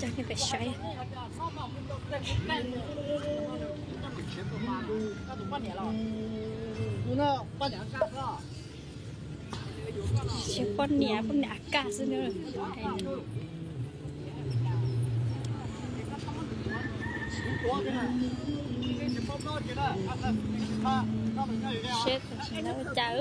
Coj nej pais saib. Poj niam, poj niam a kaj xwb na. Seb tam sim no ua cas.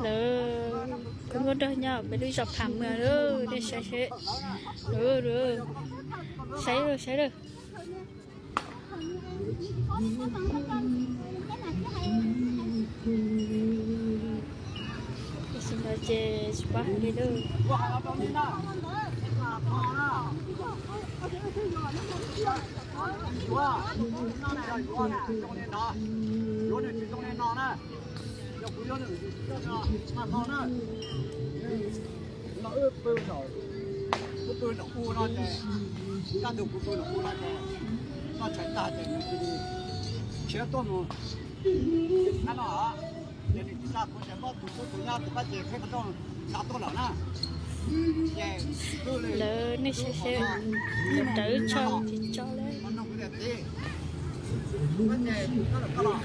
Lawv kuj muab nrog nyob pem lub zos Pham Mws lawm, nej saib seb. Saib lawm, saib lawm. Tam sim no ces tsis paub hais li lawm. Kuv pw nram u no ces, kaj ntug kuv pw nram u no ces, noj tshais tag ces nws cia li khiav tuaj mus. Qab no ces nws tsis tsa kuv ces npoj tus tub tus nyab tus pab ces qhib qhov rooj tsa tuaj lawm na. Ces lawv nej saib seb, rawv tsho tsis tso lawm. Rawv tsho tsis tso lawm.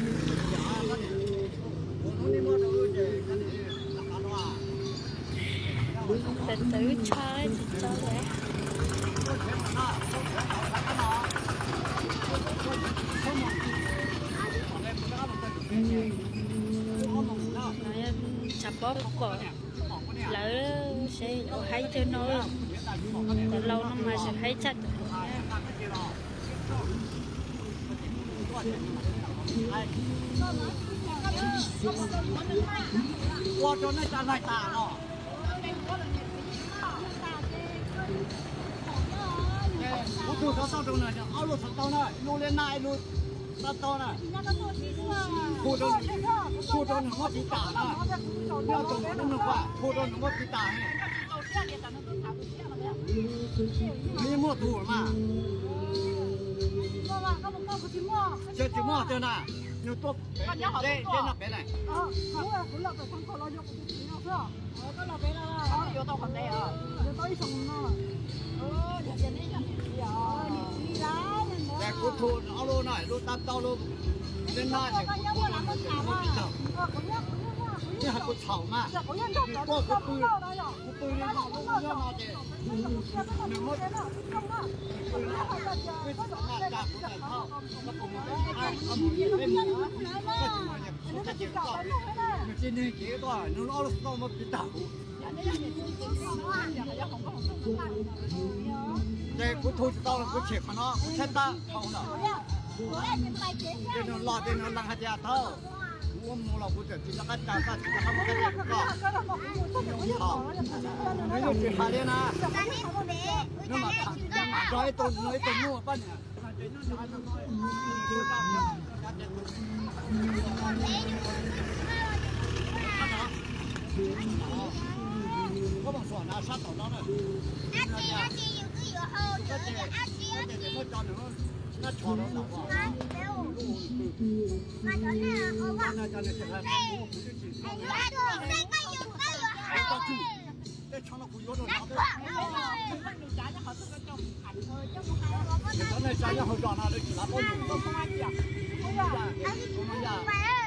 No yog tshav pob pom lawv seb ua haib twg no. Tam lauj no mas tseem haib tshaj. Ua rau nej tsa laig tas los. Kuv tug xov tooj rau nws, ob lub xov tooj na, lub liab nab ib lub xov tooj na. Hu rau nws, hu rau nws muab tiv tas na. Nyob rau nws lub nug ua, hu rau nws muab tiv tas. Nws yeej muaj tus mas. Tsis, tsis muaj tiag na. Nws tuaj pem, pem no pem na. Ces kuv tug ob lub no, lub tab taub lub liab nab ces kuv tug no ces nws muab tiv tas. Nws hais kuv txhaum mas, nws tuaj kuv pw, kuv pw li no lub liab no ces nws muab tiv tas. Nws tsis tau naj tsa kuv tas, nws tsis mus, nws tsis mus, nws tsis mus, nws tsis nug ces tuaj, nws ob lub xov tooj muab tiv tas kuv. Ces kuv tug tsis tau los kuv tshem qhov no, kuv tshaib tab dhau lawm. Ces nws los ces nws lees hais tias thaum kuv ua mus los kuv txawm tsis nco qab tsa koj, tsis nco qab muab koj tiv tas. Nws yeej tsis hais li na. Nws mam nrog ib tug, nrog ib tug muaj poj niam. Koj mam suam na sab tom no na. Koj ces, koj ces muab tso nws lub nab tsho rau nram ua. Tej tsho no kuv yuav rau nram.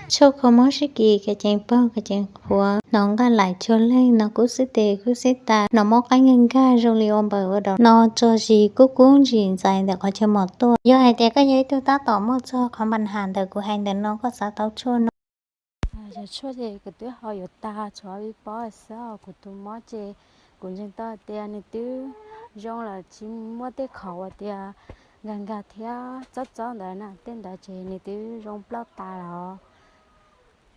Txhob kho mob sib kis, kav ceev paug, kav ceev qhuav. Hnov nqaj laim cuag leej, hnov kub xib tes kub xib taw, hnov mob qaib nkag nkag zoo li ua npaws ua dau, hnov tso zis kub kub ntsis ntxais ntawm qhov chaw mom tuaj. Yog hais tias koj yog ib tug tab tom muaj txog qhov npa has ntawm kuv hais ntawm no koj xav tau tshuaj no. Cov tshuaj ces kuv twb ho yuav tag, tshuav ib pob xwb os. Kuv tus mob ces kuv ntseeg tau tias nws twb zoo lawm, tsis muaj tej qhov uas tias nkag nkag thiab txob txob ntawd na, tej ntawd ces nws twb zoo plaub tas lawm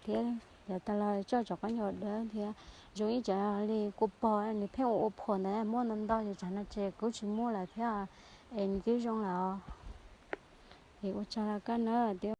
thiab. Yav tas los tsoj tsov qab nyuag dawb thiab zoo ib co li kua pog nws pheej ua ua phuam ntawd muaj ntau ntau, ces tsam no ces kuj tsis muaj lawm thiab, es nws twb zoo lawm os. Es ua tsaug rau koj na.